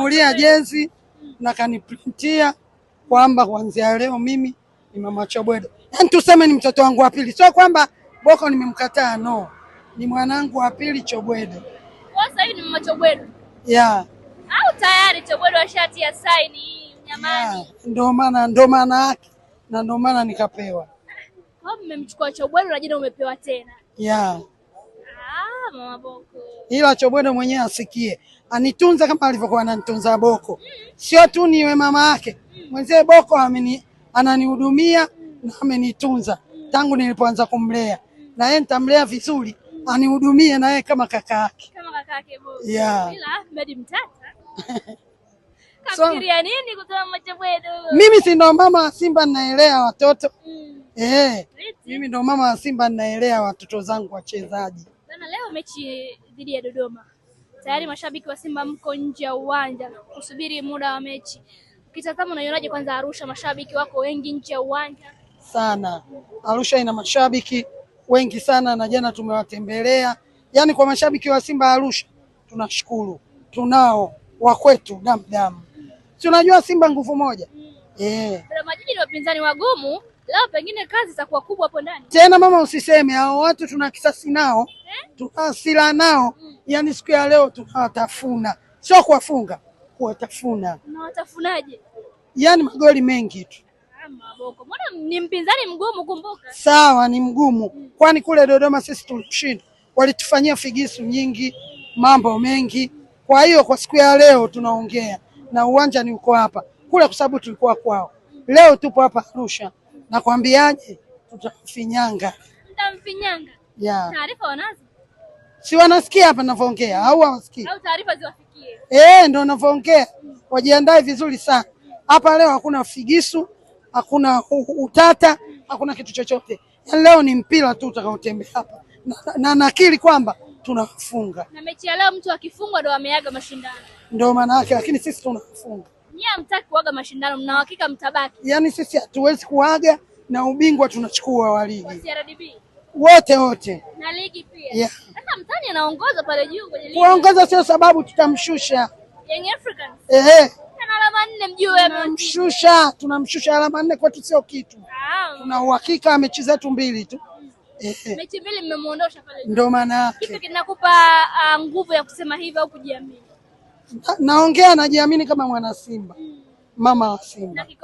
Kaninunulia jezi na kaniprintia kwamba kuanzia leo mimi ni mama Chobwedo. Yaani tuseme ni mtoto wangu wa pili. Sio kwamba Boko nimemkataa, no. Ni mwanangu wa pili Chobwedo. Kwa sasa hivi ni mama Chobwedo. Yeah. Au tayari Chobwedo ashatia saini nyamani. Yeah. Ndio maana yake na ndio maana nikapewa. Kwa mmemchukua Chobwedo na jina umepewa tena. Yeah. Ah, mama Boko. Ila Chobwedo mwenyewe asikie. Anitunza kama alivyokuwa ananitunza Boko. Sio tu niwe mama yake. Mwenzie Boko ananihudumia na amenitunza tangu nilipoanza kumlea. Na yeye nitamlea vizuri, anihudumie na yeye kama kaka yake. Kama kaka yake Boko. Yeah. Ila Ahmed mtata. Kafikiria nini kutoa mama Chobwedo? Mimi si ndo mama wa Simba ninaelea watoto. Eti. Mimi ndo mama wa Simba ninaelea watoto zangu wachezaji. Bana, leo mechi dhidi ya Dodoma. Tayari mashabiki wa Simba mko nje ya uwanja kusubiri muda wa mechi. Ukitazama unaionaje kwanza Arusha, mashabiki wako wengi nje ya uwanja? Sana. Arusha ina mashabiki wengi sana na jana tumewatembelea. Yaani kwa mashabiki wa Simba Arusha tunashukuru. Tunao wa kwetu damu damu. Si unajua Simba nguvu moja. Dodoma Jiji ni wapinzani wagumu, leo pengine kazi itakuwa kubwa hapo ndani. Tena mama usiseme hao watu tuna kisasi nao, tuna hasira nao. Yaani siku ya leo tunawatafuna. Sio kuwafunga, kuwatafuna. Na watafunaje? Yaani magoli mengi tu. Maboko. Mbona ni mpinzani mgumu, kumbuka. Sawa, ni mgumu. Kwani kule Dodoma sisi tulishinda. Walitufanyia figisu nyingi, mambo mengi. Kwa hiyo kwa siku ya leo tunaongea na uwanja ni uko hapa. Kule kwa sababu tulikuwa kwao. Leo tupo hapa Arusha. Nakwambiaje? Tutamfinyanga. Mtamfinyanga. Yeah. Taarifa wanazo? Si wanasikia hapa ninavyoongea au hawasikii? Au taarifa ziwafikie? Ndio ninavyoongea. Wajiandae vizuri sana. Hapa leo hakuna figisu, hakuna utata, hakuna kitu chochote. Yaani leo ni mpira tu utakaotembea hapa. Na nakiri kwamba tunafunga. Na mechi ya leo mtu akifungwa ndo ameaga mashindano. Ndio maana yake, lakini sisi tunafunga. Nyie hamtaki kuaga mashindano, mna hakika mtabaki. Yaani sisi hatuwezi kuaga na ubingwa tunachukua wa ligi. Kwa CRDB Wote wote. na ligi pia. Yeah. Sasa mtani anaongoza pale juu kwenye ligi. Kuongoza sio sababu tutamshusha. Young Africans. Ana alama 4 mjue wewe. Tunamshusha alama 4 kwetu sio kitu. Tuna uhakika mechi zetu 2 tu. Mechi 2 mmemuondosha pale juu. Ndio maana yake. Kipi kinakupa nguvu ya kusema hivyo au kujiamini? Naongea najiamini kama mwana Simba. Mama wa Simba. Na kikosi